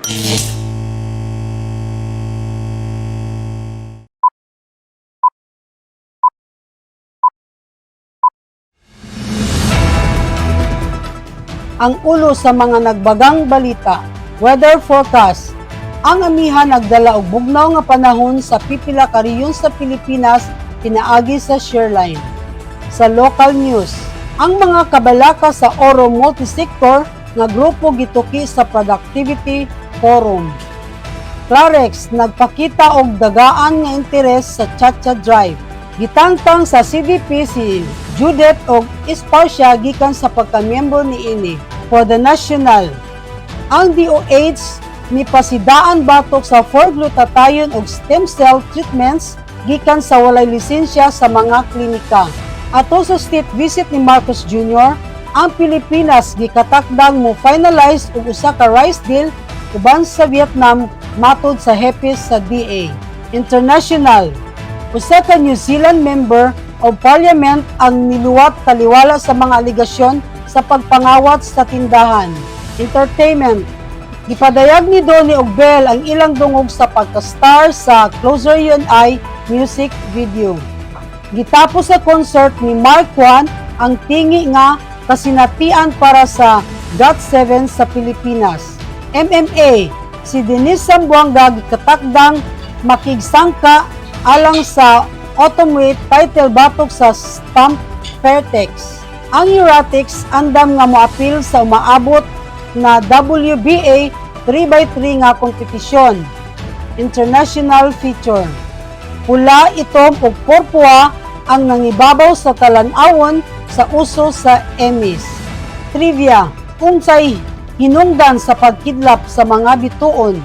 Ang ulo sa mga nagbagang balita. Weather forecast. Ang amihan nagdala og bugnaw nga panahon sa pipila ka rehiyon sa Pilipinas pinaagi sa shearline. Sa local news, ang mga kabalaka sa Oro Multisector nga grupo gituki sa Productivity Forum. Clarex nagpakita og dagaan nga interes sa Chacha Drive. Gitangtang sa CDP si Judith og Esparcia gikan sa pagkamiyembro niini. For the national, ang DOH mipasidaan batok sa 4-glutathione og stem cell treatments gikan sa walay lisensya sa mga klinika. Ato sa state visit ni Marcos Jr., ang Pilipinas gikatakdang mo finalize og usa ka rice deal uban sa Vietnam matud sa hepe sa DA. International, usa ka New Zealand member of Parliament ang niluwat taliwala sa mga alegasyon sa pagpangawat sa tindahan. Entertainment, gipadayag ni Donnie ug Belle ang ilang dungog sa pagka-star sa Closer You and I music video. Gitapos sa concert ni Mark Juan ang tingi nga kasinatian para sa GOT7 sa Pilipinas. MMA, si Denice Zamboanga gikatakdang makigsangka alang sa atomweight title batok sa Stamp Fairtex. Ang Euratics andam nga moapil sa umaabot na WBA 3x3 nga kompetisyon. International feature. Pula, itom ug purpura ang nangibabaw sa talan-awon sa uso sa Emmys. Trivia, unsay hinungdan sa pagkidlap sa mga bituon?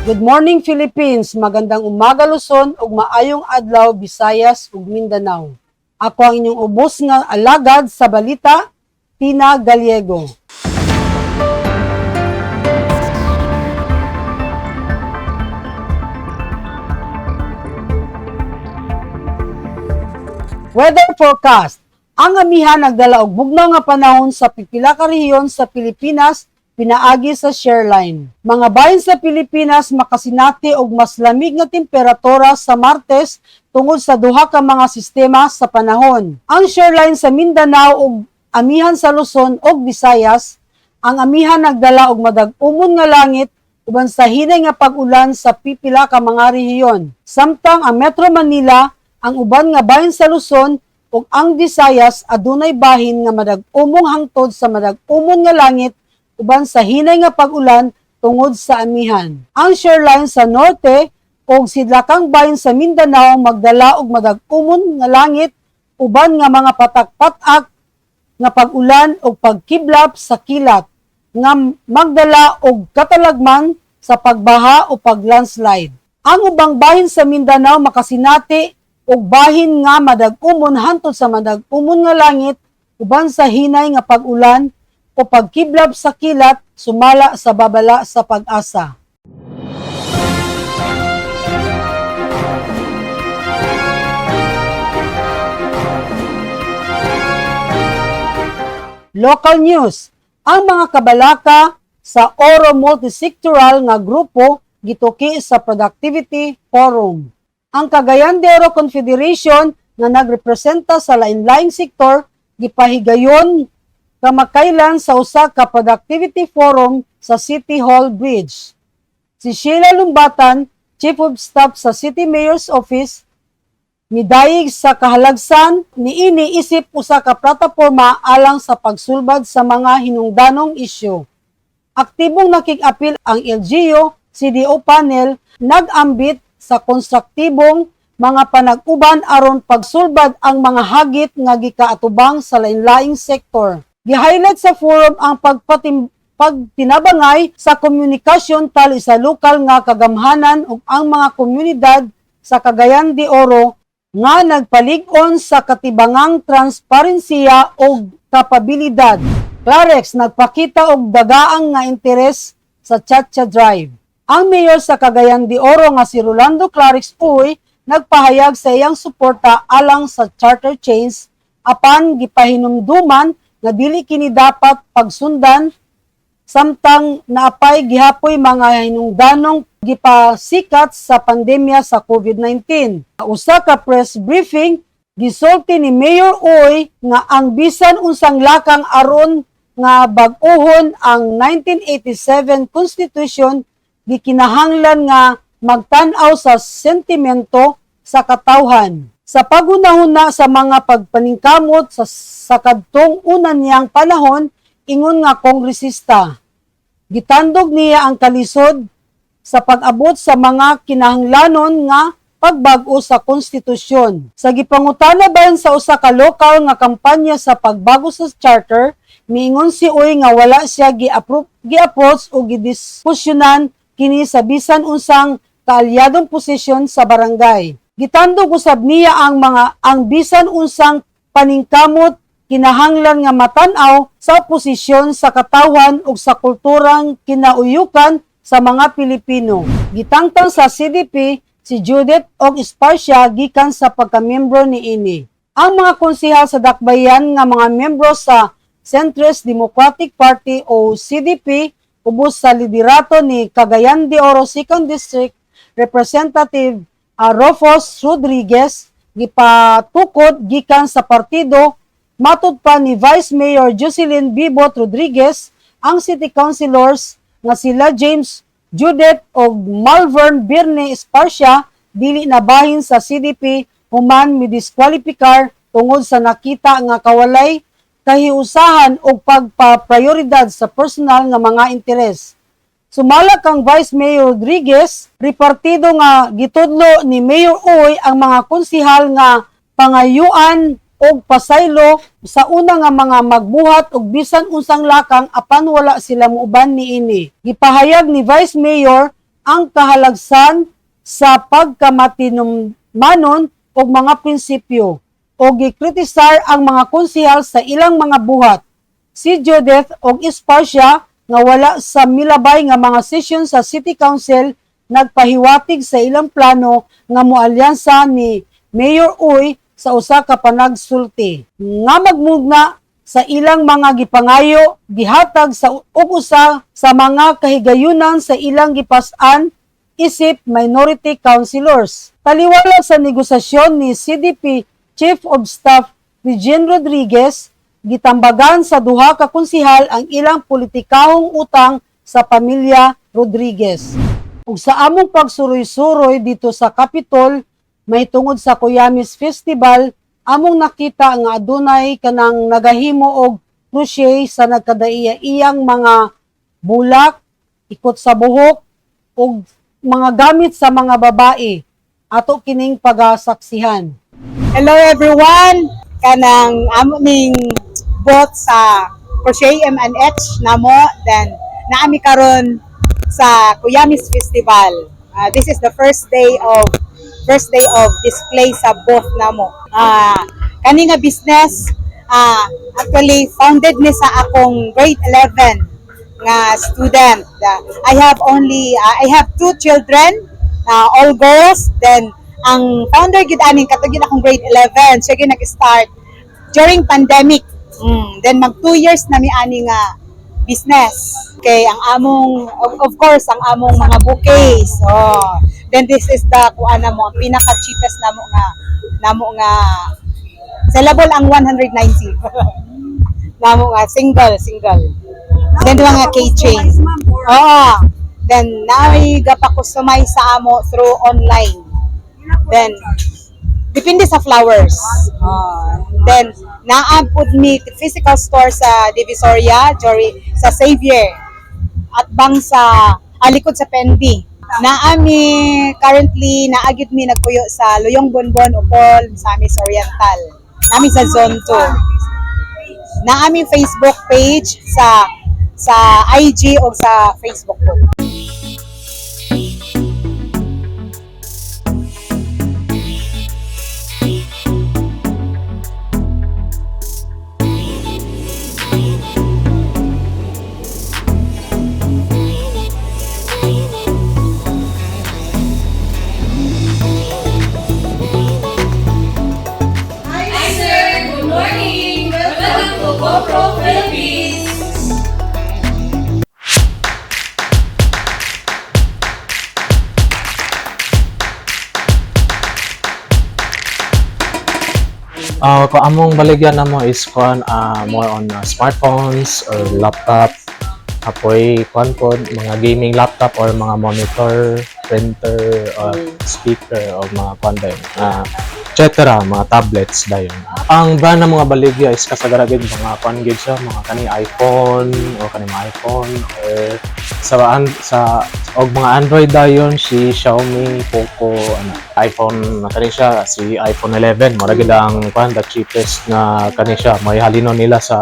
Good morning, Philippines, magandang umaga Luzon ug maayong adlaw Visayas ug Mindanao. Ako ang inyong ubos nga alagad sa balita, Tina Gallego. Weather forecast. Ang amihan nagdala og bugnaw nga panahon sa pipila ka rehiyon sa Pilipinas pinaagi sa shearline. Mga bahin sa Pilipinas makasinati og mas lamig nga temperatura sa Martes tungod sa duha ka mga sistema sa panahon. Ang shearline sa Mindanao ug amihan sa Luzon ug Visayas, ang amihan nagdala og madag-umon nga langit uban sa hinay nga pag-ulan sa pipila ka mga rehiyon. Samtang ang Metro Manila, ang uban nga bahin sa Luzon ug ang Visayas adunay bahin nga madag-umong hangtod sa madag-umon nga langit uban sa hinay nga pag-ulan tungod sa amihan. Ang shearline sa norte ug sidlakang bahin sa Mindanao magdala og madag-umon nga langit uban nga mga patak-patak nga pag-ulan ug pagkiblap sa kilat nga magdala og katalagman sa pagbaha o paglandslide. Ang ubang bahin sa Mindanao makasinati og bahin nga madag-umon hantod sa madag-umon nga langit uban sa hinay nga pag-ulan o pagkiblap sa kilat sumala sa babala sa PAGASA. Local news. Ang mga kabalaka sa Oro Multisectoral nga grupo gituki sa Productivity Forum. Ang Cagayan de Oro Confederation nga nagrepresenta sa lain-laing sektor gipahigayon kamakailan sa usa ka Productivity Forum sa City Hall Bridge. Si Sheila Lumbatan, Chief of Staff sa City Mayor's Office, midayig sa kahalagsan niini isip usa ka plataporma alang sa pagsulbad sa mga hinungdanong isyu. Aktibong nakig-apil ang LGU CDO panel, nag-ambit sa konstruktibong mga panag-uban aron pagsulbad ang mga hagit nga gikaatubang sa lain-laing sektor. Gi-highlight sa forum ang pagtinabangay sa komunikasyon tali sa lokal nga kagamhanan ug ang mga komunidad sa Cagayan de Oro nga nagpalig-on sa katibangang transparensiya ug kapabilidad. Klarex nagpakita og dagaang nga interes sa Chacha Drive. Ang mayor sa Cagayan de Oro nga si Rolando Klarex Uy nagpahayag sa iyang suporta alang sa charter change, apan gipahinumduman nga dili kini dapat pagsundan samtang naapay gihapoy mga hinungdanong gipasikat sa pandemya sa COVID-19. Usa ka press briefing, gisulti ni Mayor Uy nga ang bisan unsang lakang aron nga bag-ohon ang 1987 Constitution gikinahanglan nga magtan-aw sa sentimento sa katawhan. Sa paghunahuna sa mga pagpaningkamot sa kadtong una niyang panahon ingon nga kongresista, gitandog niya ang kalisod sa pag-abot sa mga kinahanglanon nga pagbag-o sa konstitusyon. Sa gipangutana bahin sa usa ka lokal nga kampanya sa pagbago sa charter, miingon si Uy nga wala siya gi-approach o gidiskusyonan kini sa bisan unsang kaalyadong posisyon sa barangay. Gitandog usab niya ang bisan unsang paningkamot kinahanglan nga matan-aw sa posisyon sa katawhan ug sa kulturang kinauyukan sa mga Pilipino. Gitangtang sa CDP si Judith og Esparcia gikan sa pagkamiyembro niini. Ang mga konsehal sa Dakbayan nga mga miyembro sa Centrist Democratic Party o CDP ubos sa liderato ni Cagayan de Oro 2nd District Representative Rufus Rodriguez gipatukod gikan sa partido. Matud pa ni Vice Mayor Jocelyn Bibot Rodriguez, ang city councilors nga sila James Judith og Malvern Birne Esparcia dili na bahin sa CDP human midiskwalipikar tungod sa nakita nga kawalay kahiusahan og pagpaprioridad sa personal nga mga interes. Sumala kang Vice Mayor Rodriguez, repartido nga gitudlo ni Mayor Uy ang mga konsihal nga pangayuan og pasaylo sa una nga mga magbuhat og bisan unsang lakang, apan wala sila muuban niini. Gipahayag ni Vice Mayor ang kahalagsan sa pagkamatinumanon og mga prinsipyo o gikritisar ang mga konsihal sa ilang mga buhat. Si Judith og Esparcia nga wala sa milabay nga mga sesyon sa City Council nagpahiwatig sa ilang plano nga moalyansa ni Mayor Uy sa usa ka panagsulti nga magmugna sa ilang mga gipangayo gihatag sa ug usa sa mga kahigayunan sa ilang gipas-an isip minority councilors. Taliwala sa negosasyon ni CDP Chief of Staff Regine Rodriguez, gitambagan sa duha ka konsihal ang ilang politikahong utang sa pamilya Rodriguez. Ug sa among pagsuroy-suroy dito sa Capitol, mahitungod sa Kuyamis Festival, among nakita nga adunay kanang nagahimo og crochet sa nagkadaiya-iyang mga bulak, ikot sa buhok, ug mga gamit sa mga babae. Ato kining pagasaksihan. Hello everyone! Kanang amo ning booth sa Crochet M&H namo, then naami karon sa Kuyamis Festival. This is the first day of display sa booth namo. Kani nga business actually founded ni sa akong grade 11 nga student. I have two children, all girls. Then ang founder gid aning kato gid akong grade 11. Siya gid nag-start during pandemic. Then mag 2 years na mi ani nga business. Okay, ang among of course ang among mga bouquets. Oh. Then this is the kuan namo, ang pinaka cheapest namo nga sellable, ang 190. Namo nga single single. Then mga keychain. Oo. Then naay gapa-customize sa amo through online. Then depende sa flowers. Then naa pud mi physical store sa Divisoria, Jory, sa Xavier at bang sa likod sa PNB. Naa mi currently, naa gyud mi nagpuyo sa Luyong Bonbon, Opol, Misamis Oriental. Nami sa Zone 2. Naa mi Facebook page sa IG o sa Facebook po. Kung among baligya namo is kuan more on smartphones or laptop. Apoy kuan pod mga gaming laptop or mga monitor, printer, or speaker o mga kuan dayon. Et cetera, mga tablets dayon. Ang brand ng mga baligya is kasagara gid mga kuan gid siya, mga kani iPhone o kani mga iPhone or sa og mga Android dayon si Xiaomi, Poco, ano, iPhone na kani siya si iPhone 11, mura gid ang kuan, the cheapest nga kani siya. May halino nila sa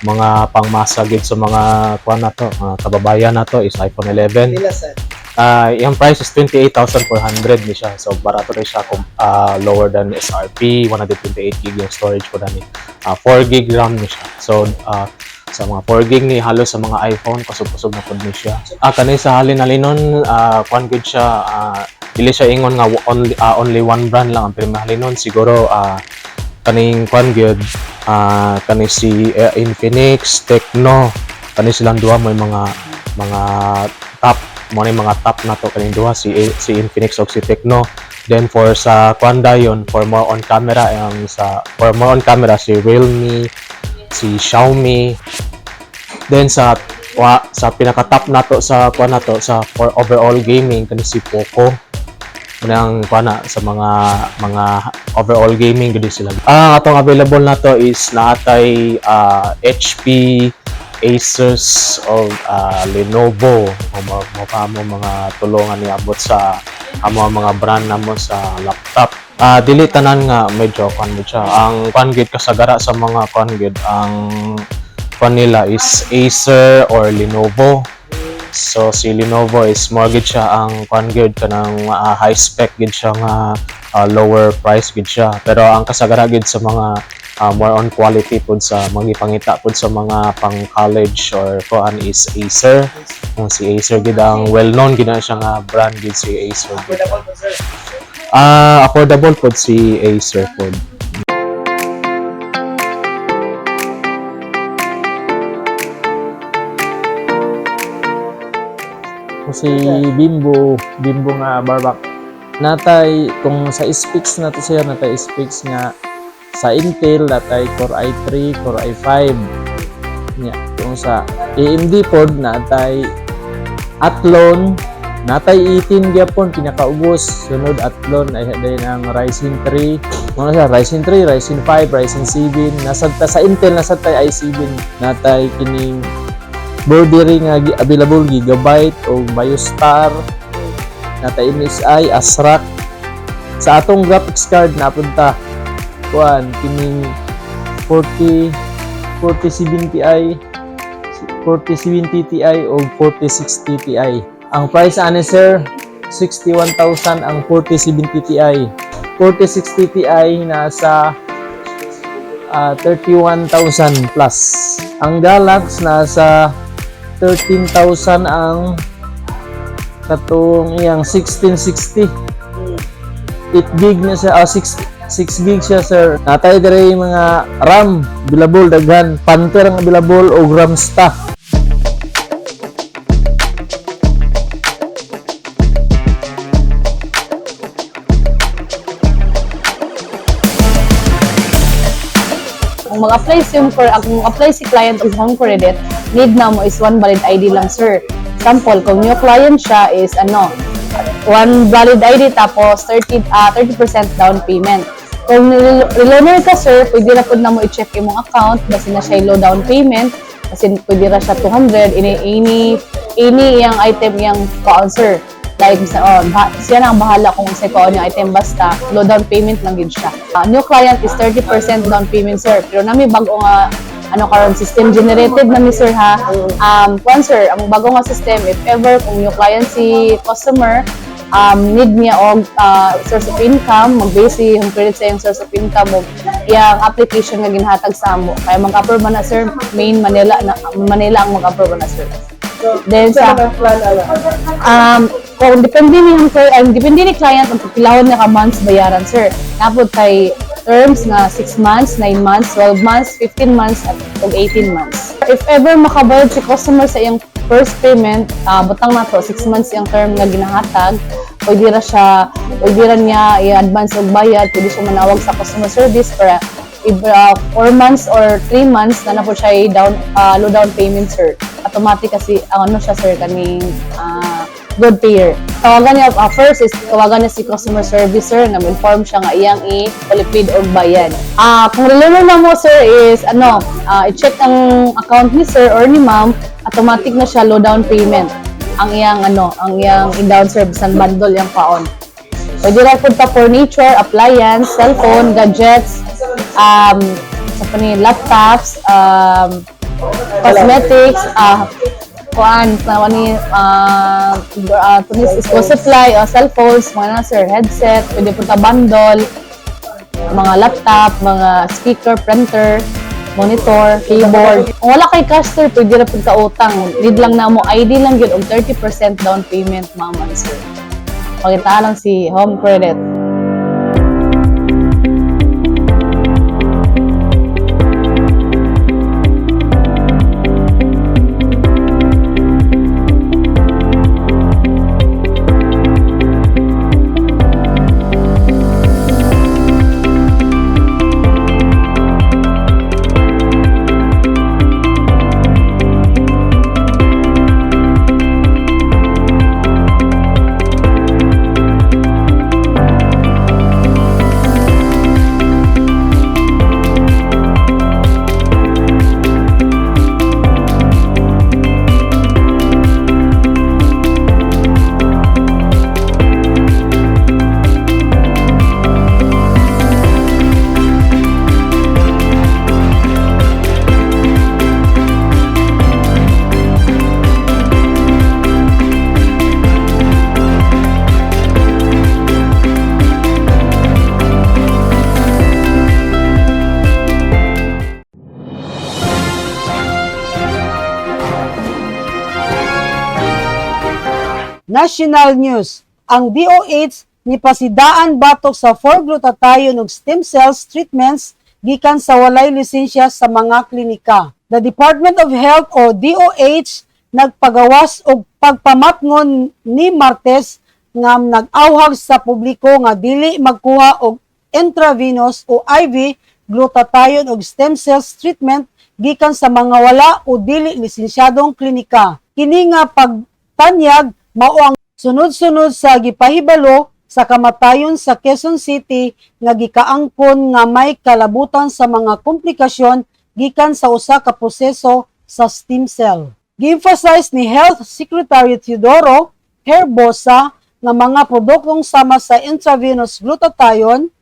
mga pangmasa gid sa mga kuan nato, mga kababayan nato is iPhone 11. Pila, sir? Yung price is 28,400 ni siya. So barato rin siya kung lower than SRP, 128 gig yung storage ko ni. 4 gig RAM ni siya. So sa mga 4 gig ni halos sa mga iPhone kusog-kusog na pud ni siya. Kani sa halin halinon kuan gud siya, dili siya ingon nga only one brand lang ang pirmi halinon siguro, kaning kuan gyud, kani si Infinix, Tecno, kani silang duha may mga top mo ni mga top na to kaning duha si Infinix ug si Tecno. Then for sa kuan dayon, for more on camera, ang sa for more on camera si Realme, si Xiaomi. Then sa pinaka top nato sa kuan nato sa for overall gaming kani si Poco. Munang kuan na sa mga overall gaming gud sila. Ang atong available nato is naatay HP, Asus o Lenovo o mo pa mo mga tulungan niabot sa amo ang mga brand namo sa laptop. Dili tanan nga medyo kuan mo siya. Ang kuan gid kasagara sa mga kuan gid ang kuan nila is Acer or Lenovo. So si Lenovo is more gid siya ang kuan gid kanang high spec gid siya nga lower price gid siya. Pero ang kasagara gid sa mga more on quality pud sa mga ipangita pud sa mga pang college or kuan is Acer. Kung si Acer gid ang well known gid na siya nga brand gid si Acer gid. Affordable po, sir? Affordable pud si Acer pud. Kung si Bimbo, Bimbo nga barbak. Natay, kung sa specs na to sir, natay specs nga sa Intel, natay Core i3, Core i5. Nya, kung sa AMD pod, natay Athlon, natay 18 gyapon pinakaubos, sunod Athlon ay dayon ang Ryzen 3. Mga siya, Ryzen 3, Ryzen 5, Ryzen 7, nasad ta sa Intel nasad tay i7, natay kining board diri nga available Gigabyte o Biostar, natay MSI, ASRock. Sa atong graphics card napunta kuan kining 40 4070 Ti, 4070 Ti o 4060 Ti. Ang price ani sir, 61,000 ang 4070 Ti. 4060 Ti nasa 31,000 plus. Ang Galax nasa 13,000 ang katong iyang 1660. 8 gig na siya, 6 gig siya, sir. Natay dire yung mga RAM available daghan, Panther ang available o Ramsta. Kung mag-apply si client og home credit, need na mo is one valid ID lang, sir. Sample, kung new client siya is ano, one valid ID tapos 30% down payment. Kung reloaner ka, sir, pwede ra pud na mo i-check imong account basta na siya low down payment kasi pwede ra siya 200 ini iyang item iyang kuan, sir. Like sa oh, siya na ang bahala kung unsay kuan yung item basta low down payment lang gid siya. New client is 30% down payment, sir. Pero nami bago nga ano karon system generated na mi, sir, ha. Kuan sir, ang bago nga system, if ever kung new client si customer, need niya og source of income, mag-base si Home Credit sa iyang source of income og iyang application nga ginhatag sa amo. Kaya mag-approve man na, sir, main Manila na Manila ang mag-approve na, sir. Then sa plan ala? Kung depende ni ang depende ni client ang pagpilahon niya ka months bayaran, sir. Napod kay terms nga 6 months, 9 months, 12 months, 15 months at ug 18 months. If ever makabayad si customer sa iyang first payment, butang na to 6 months iyang term nga ginahatag, pwede ra siya, pwede ra niya i-advance og bayad, pwede siya manawag sa customer service para 4 months or 3 months na na po siya down low down payment, sir. Automatic kasi ang ano siya, sir, kaning good payer. Tawagan niya, first is tawagan niya si customer service, sir, nga inform siya nga iyang i-palipid og bayad. Kung reload na mo, sir, is ano, i-check ang account ni sir or ni ma'am, automatic na siya low down payment ang iyang ano, ang iyang i-down service ang bundle yang paon. Pwede ra pud ta furniture, appliance, cellphone, gadgets, sa pa ni laptops, cosmetics, kuan, sa ni tunis school supply, o cellphones, mga na sir, headset, pwede pud ta bundle, mga laptop, mga speaker, printer, monitor, keyboard. Kung wala kay cash, sir, pwede ra pud ka utang. Need lang na mo ID lang gyud og 30% down payment, ma'am and sir. Pakita lang si Home Credit. National News. Ang DOH ni pasidaan batok sa 4 glutathione ug stem cells treatments gikan sa walay lisensya sa mga klinika. The Department of Health o DOH nagpagawas og pagpamatngon ni Martes nga nag-awhag sa publiko nga dili magkuha og intravenous o IV glutathione ug stem cells treatment gikan sa mga wala o dili lisensyadong klinika. Kini nga pagtanyag mao ang sunod-sunod sa gipahibalo sa kamatayon sa Quezon City nga gikaangkon nga may kalabutan sa mga komplikasyon gikan sa usa ka proseso sa stem cell. Gi-emphasize ni Health Secretary Teodoro Herbosa nga mga produktong sama sa intravenous glutathione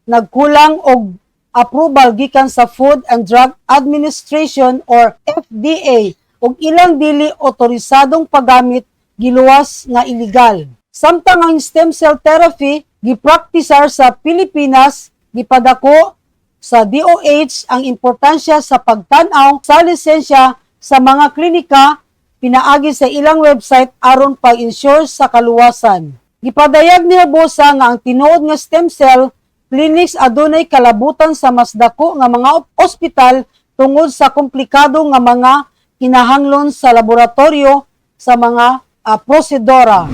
nagkulang og approval gikan sa Food and Drug Administration or FDA ug ilang dili otorisadong paggamit giluwas nga illegal. Samtang ang stem cell therapy gipraktisar sa Pilipinas, gipadako sa DOH ang importansya sa pagtan-aw sa lisensya sa mga klinika pinaagi sa ilang website aron pag-ensure sa kaluwasan. Gipadayag ni Herbosa nga ang tinuod nga stem cell clinics adunay kalabutan sa mas dako nga mga ospital tungod sa komplikado nga mga kinahanglon sa laboratorio sa mga prosedura.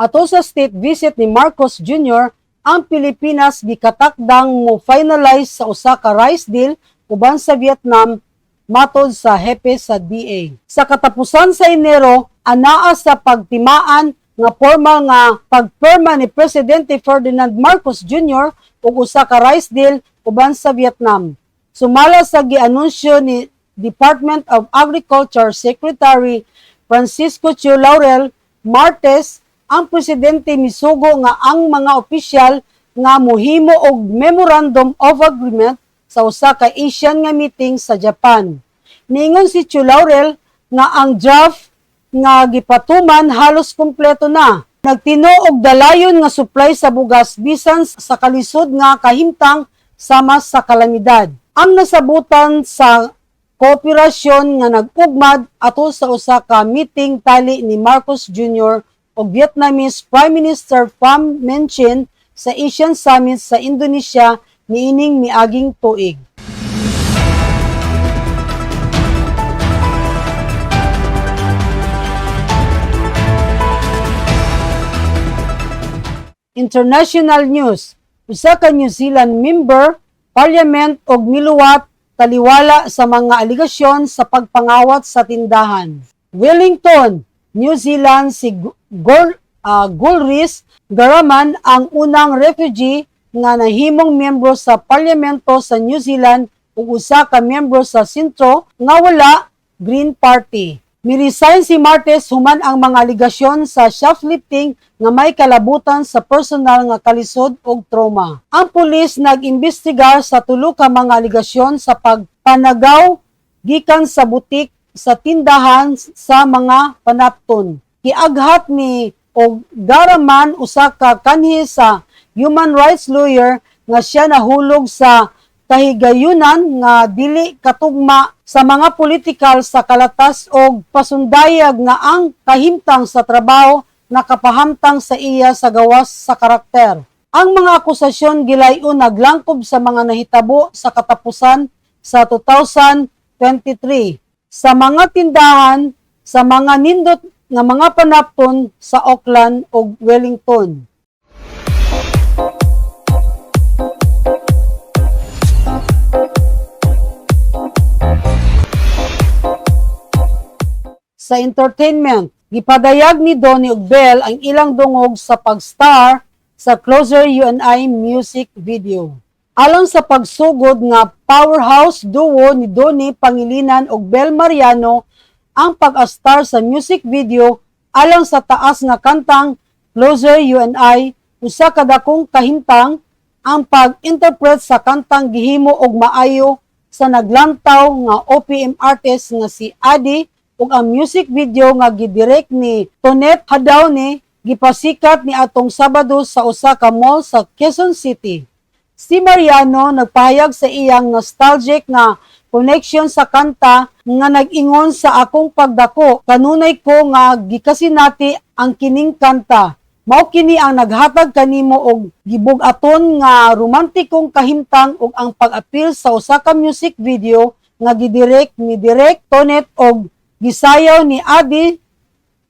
Ato sa state visit ni Marcos Jr., ang Pilipinas gikatakdang mo finalize sa usa ka rice deal uban sa Vietnam matod sa hepe sa DA. Sa katapusan sa Enero, anaa sa pagtimaan nga formal nga pagperma ni Presidente Ferdinand Marcos Jr. og usa ka rice deal uban sa Vietnam. Sumala sa gianunsyo ni Department of Agriculture Secretary Francisco Tiu Laurel Martes, ang presidente misugo nga ang mga opisyal nga mohimo og Memorandum of Agreement sa usa ka Asian nga meeting sa Japan. Niingon si Tiu Laurel nga ang draft nga gipatuman halos kumpleto na. Nagtino og dalayon nga supply sa bugas bisan sa kalisod nga kahimtang sama sa kalamidad. Ang nasabutan sa kooperasyon nga nag-ugmad ato sa usa ka meeting tali ni Marcos Jr. ug Vietnamese Prime Minister Pham Minh Chinh sa Asian Summit sa Indonesia niining miaging tuig. International news. Usa ka New Zealand member Parliament og miluwat taliwala sa mga alegasyon sa pagpangawat sa tindahan. Wellington, New Zealand, si Golriz Ghahraman ang unang refugee nga nahimong miyembro sa parlamento sa New Zealand ug usa ka miyembro sa sentro nga wala Green Party. Mi-resign si Martes human ang mga alegasyon sa shoplifting nga may kalabutan sa personal nga kalisod ug trauma. Ang pulis nag-imbestigar sa tulo ka mga alegasyon sa pagpanagaw gikan sa butik sa tindahan sa mga panapton. Giaghat ni og Ghahraman usa ka kanhi sa human rights lawyer nga siya nahulog sa kahigayunan nga dili katugma sa mga politikal sa kalatas og pasundayag nga ang kahimtang sa trabaho nakapahamtang sa iya sa gawas sa karakter. Ang mga akusasyon gilayon naglangkob sa mga nahitabo sa katapusan sa 2023 sa mga tindahan sa mga nindot nga mga panapton sa Auckland ug Wellington. Sa entertainment, gipadayag ni Donnie ug Belle ang ilang dungog sa pag-star sa Closer You and I music video. Alang sa pagsugod nga powerhouse duo ni Donnie Pangilinan ug Belle Mariano ang pag-star sa music video alang sa taas nga kantang Closer You and I, usa ka dakong kahimtang ang pag-interpret sa kantang gihimo og maayo sa naglantaw nga OPM artist nga si Adi ug ang music video nga gidirect ni Tonet Jadaone gipasikat ni atong Sabado sa usa ka mall sa Quezon City. Si Mariano nagpahayag sa iyang nostalgic nga connection sa kanta nga nag-ingon, "Sa akong pagdako, kanunay ko nga gikasinati ang kining kanta. Mao kini ang naghatag kanimo og gibug-aton nga romantikong kahimtang ug ang pag-apil sa usa ka music video nga gidirect ni Direk Tonet og gisayaw ni Adi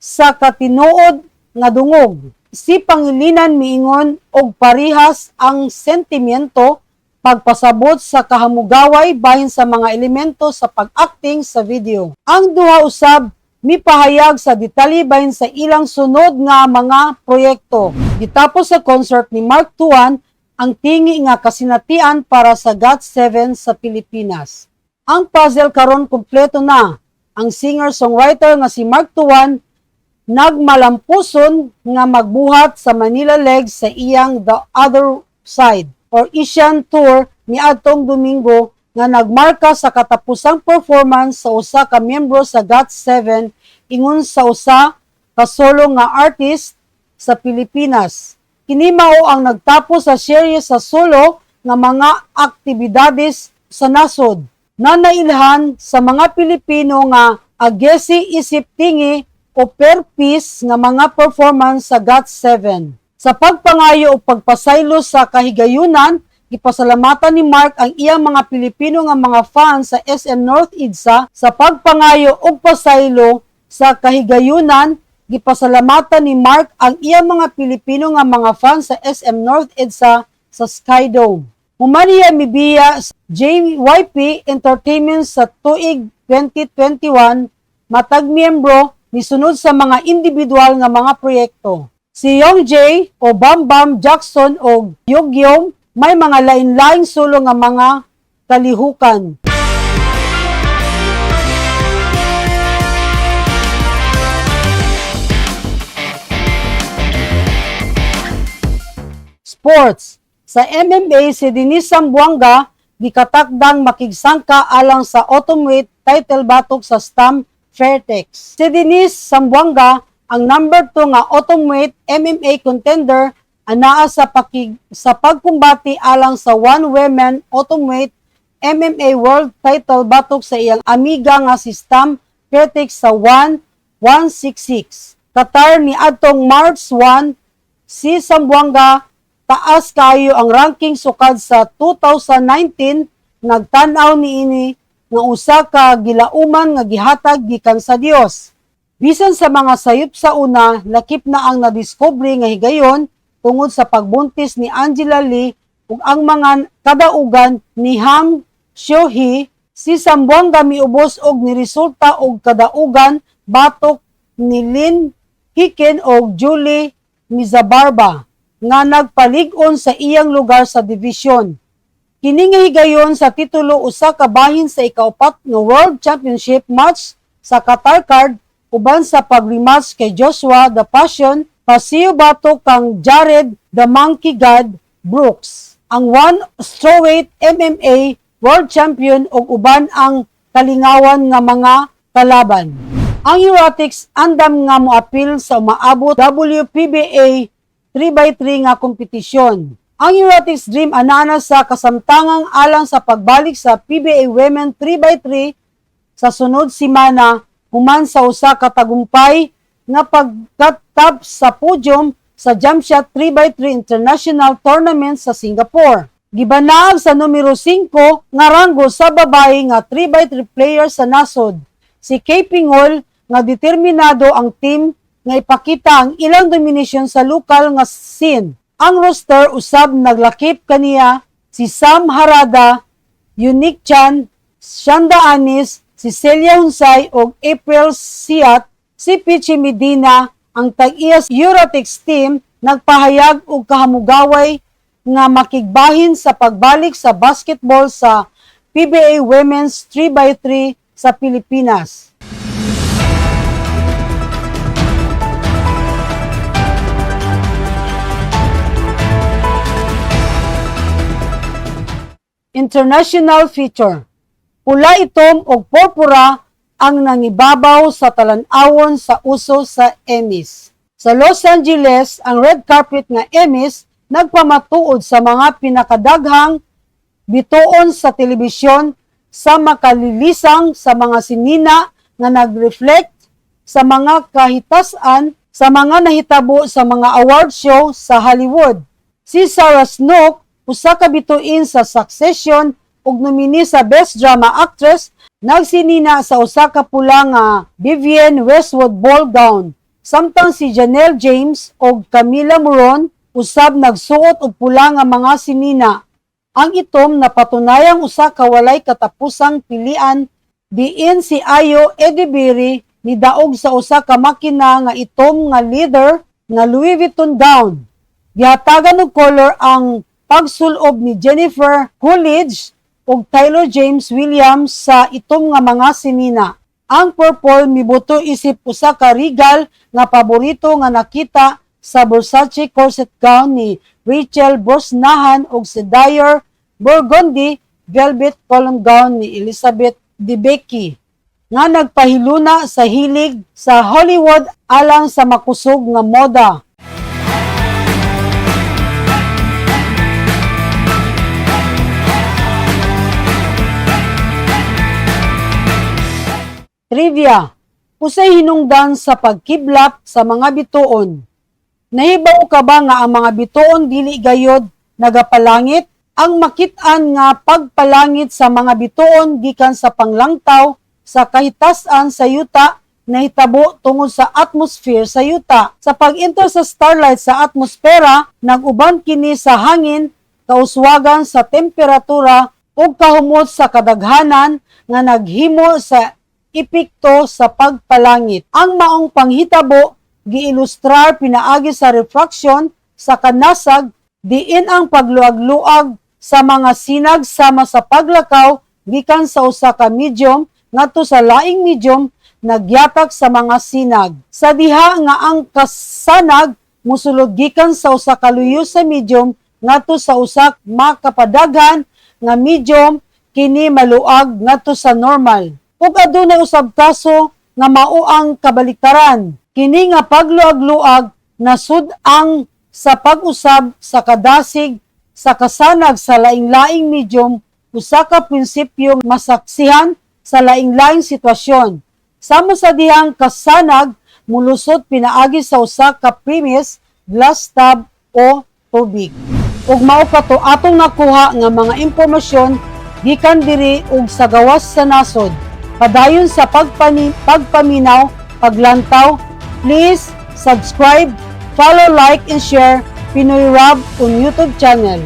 sa katinuod nga dungog." Si Pangilinan miingon og parihas ang sentimiento pagpasabot sa kahamugaway bahin sa mga elemento sa pag-acting sa video. Ang duha usab mipahayag sa detalye bahin sa ilang sunod nga mga proyekto. Gitapos sa concert ni Mark Tuan ang tingi nga kasinatian para sa GOT7 sa Pilipinas. Ang puzzle karon kumpleto na. Ang singer-songwriter nga si Mark Tuan nagmalampuson nga magbuhat sa Manila leg sa iyang The Other Side or Asian Tour niadtong Domingo nga nagmarka sa katapusang performance sa usa ka miyembro sa GOT7 ingon sa usa ka solo nga artist sa Pilipinas. Kini mao ang nagtapos sa series sa solo nga mga aktibidades sa nasod na nailhan sa mga Pilipino nga agesi isip tingi o per piece nga mga performance sa GOT7. Sa pagpangayo o pagpasaylo sa kahigayunan, gipasalamatan ni Mark ang iyang mga Pilipino nga mga fans sa SM North EDSA. Sa pagpangayo og pasaylo sa kahigayunan, gipasalamatan ni Mark ang iyang mga Pilipino nga mga fans sa SM North EDSA sa Skydome. Human niya mibiya sa JYP Entertainment sa tuig 2021, matag miyembro nisunod sa mga individual nga mga proyekto. Si Young Jae o Bam Bam Jackson o Yugyeom may mga lain-laing solo nga mga kalihukan. Sports. Sa MMA, si Denice Zamboanga gikatakdang makigsangka alang sa atomweight title batok sa Stamp Fairtex. Si Denice Zamboanga ang number 2 nga atomweight MMA contender anaa sa pagkumbati alang sa One Women Atomweight MMA World Title batok sa iyang amiga nga si Stamp Fairtex sa 1 166. Qatar ni adtong March 1. Si Zamboanga, taas kayo ang ranking sukad sa 2019, nagtan-aw niini nga usa ka gilauman nga gihatag gikan sa Dios. Bisan sa mga sayop sa una, lakip na ang nadiskubre nga higayon tungod sa pagbuntis ni Angela Lee. ug ang mga kadaugan ni Ham Seo-hee. Si Zamboanga miubos og niresulta og kadaugan batok ni Lynn Hicken og Julie Mezabarba nga nagpalig-on sa iyang lugar sa division. Kini nga higayon sa titulo usa ka bahin sa ikaupat nga World Championship match sa Qatar card uban sa pag-rematch kay Joshua "The Passion" Pacio batok kang Jared "The Monkey God" Brooks, ang ONE strawweight MMA World Champion ug uban ang kalingawan nga mga kalaban. Ang Eurotix andam nga moapil sa umaabot WPBA 3x3 nga kompetisyon. Ang Eurotix Dream anana sa kasamtangang alang sa pagbalik sa PBA Women 3x3 sa sunod simana human sa usa ka tagumpay nga pagkatap sa podium sa Jumpshot 3x3 International Tournament sa Singapore. Gibanaag sa numero 5 nga ranggo sa babae nga 3x3 player sa nasod. Si Kay Pingol nga determinado ang team nga ipakita ang ilang domination sa lokal nga scene. Ang roster usab naglakip kaniya si Sam Harada, Unique Chan, Shanda Anis, Cecilia Hunsay ug April Siat. Si Pichi Medina, ang tag-iya sa Eurotix team, nagpahayag og kahamugaway nga makigbahin sa pagbalik sa basketball sa PBA Women's 3x3 sa Pilipinas. International feature. Pula, itom og purpura ang nangibabaw sa talan-awon sa uso sa Emmys. Sa Los Angeles, ang red carpet nga Emmys nagpamatuod sa mga pinakadaghang bituon sa telebisyon sa makalilisang sa mga sinina nga nag-reflect sa mga kahitasan sa mga nahitabo sa mga award show sa Hollywood. Si Sarah Snook, usa ka bituin sa Succession ug nominee sa Best Drama Actress, nagsinina sa usa ka pula nga Vivienne Westwood ball gown. Samtang si Janelle James ug Camila Moron usab nagsuot og pula nga mga sinina. Ang itom napatunayang usa ka walay katapusang pilian diin si Ayo Edebiri nidaog sa usa ka makina nga itom nga leather nga Louis Vuitton gown. Gihatagan og color ang pagsulob ni Jennifer Coolidge ug Tyler James Williams sa itom nga mga sinina. Ang purple mibuto isip usa ka regal nga paborito nga nakita sa Versace corset gown ni Rachel Brosnahan ug sa Dior Burgundy velvet column gown ni Elizabeth Debicki nga nagpahiluna sa hilig sa Hollywood alang sa makusog nga moda. Trivia. Usay hinungdan sa pagkiblap sa mga bituon. Nahibaw ka ba nga ang mga bituon dili gayod nagapalangit? Ang makit-an nga pagpalangit sa mga bituon gikan sa panglangtaw sa kahitas-an sa yuta nahitabo tungod sa atmosphere sa yuta. Sa pag-enter sa starlight sa atmosfera, nag-uban kini sa hangin, kauswagan sa temperatura ug kahumot sa kadaghanan nga naghimo sa epekto sa pagpalangit. Ang maong panghitabo giilustrar pinaagi sa refraction sa kanasag diin ang pagluag-luag sa mga sinag sama sa paglakaw gikan sa usa ka medium ngadto sa laing medium nagyatak sa mga sinag. Sa diha nga ang kasanag mosulod gikan sa usa ka luyo sa medium ngadto sa usa makapadaghan nga medium, kini maluag ngadto sa normal. Ug adunay usab kaso nga mao ang kabaliktaran. Kini nga pagluag-luag nasud-ang sa pag-usab sa kadasig sa kasanag sa laing-laing medium, usa ka prinsipyo masaksihan sa laing-laing sitwasyon. Sama sa dihang kasanag mulusot pinaagi sa usa ka premise, glass tub o tubig. Ug mao kato atong nakuha nga mga impormasyon gikan diri ug sa gawas sa nasod. Padayon sa pagpaminaw, paglantaw, please subscribe, follow, like, and share Pinoy Rob on YouTube channel.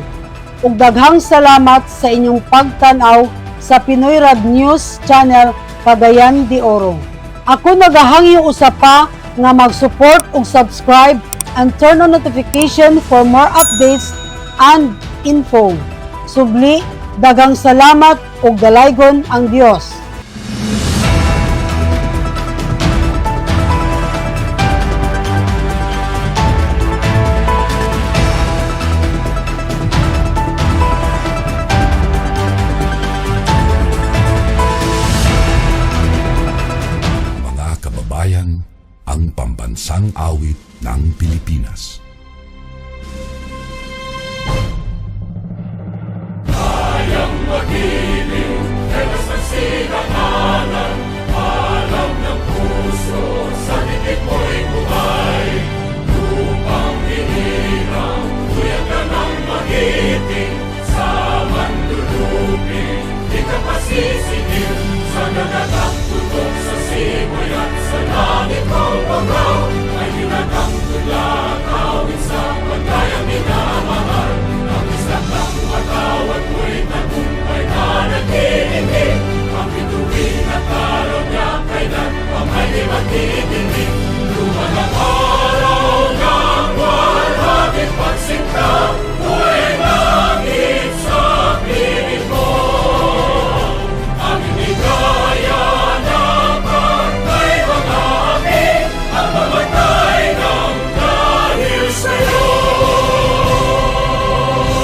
Ug daghang salamat sa inyong pagtan-aw sa Pinoy Rad News Channel, Cagayan de Oro. Ako nagahangyo usa pa nga mag-support ug subscribe and turn on notification for more updates and info. Subli, daghang salamat ug dalaygon ang Dios. Mga kababayan, ang pambansang awit ng Pilipinas.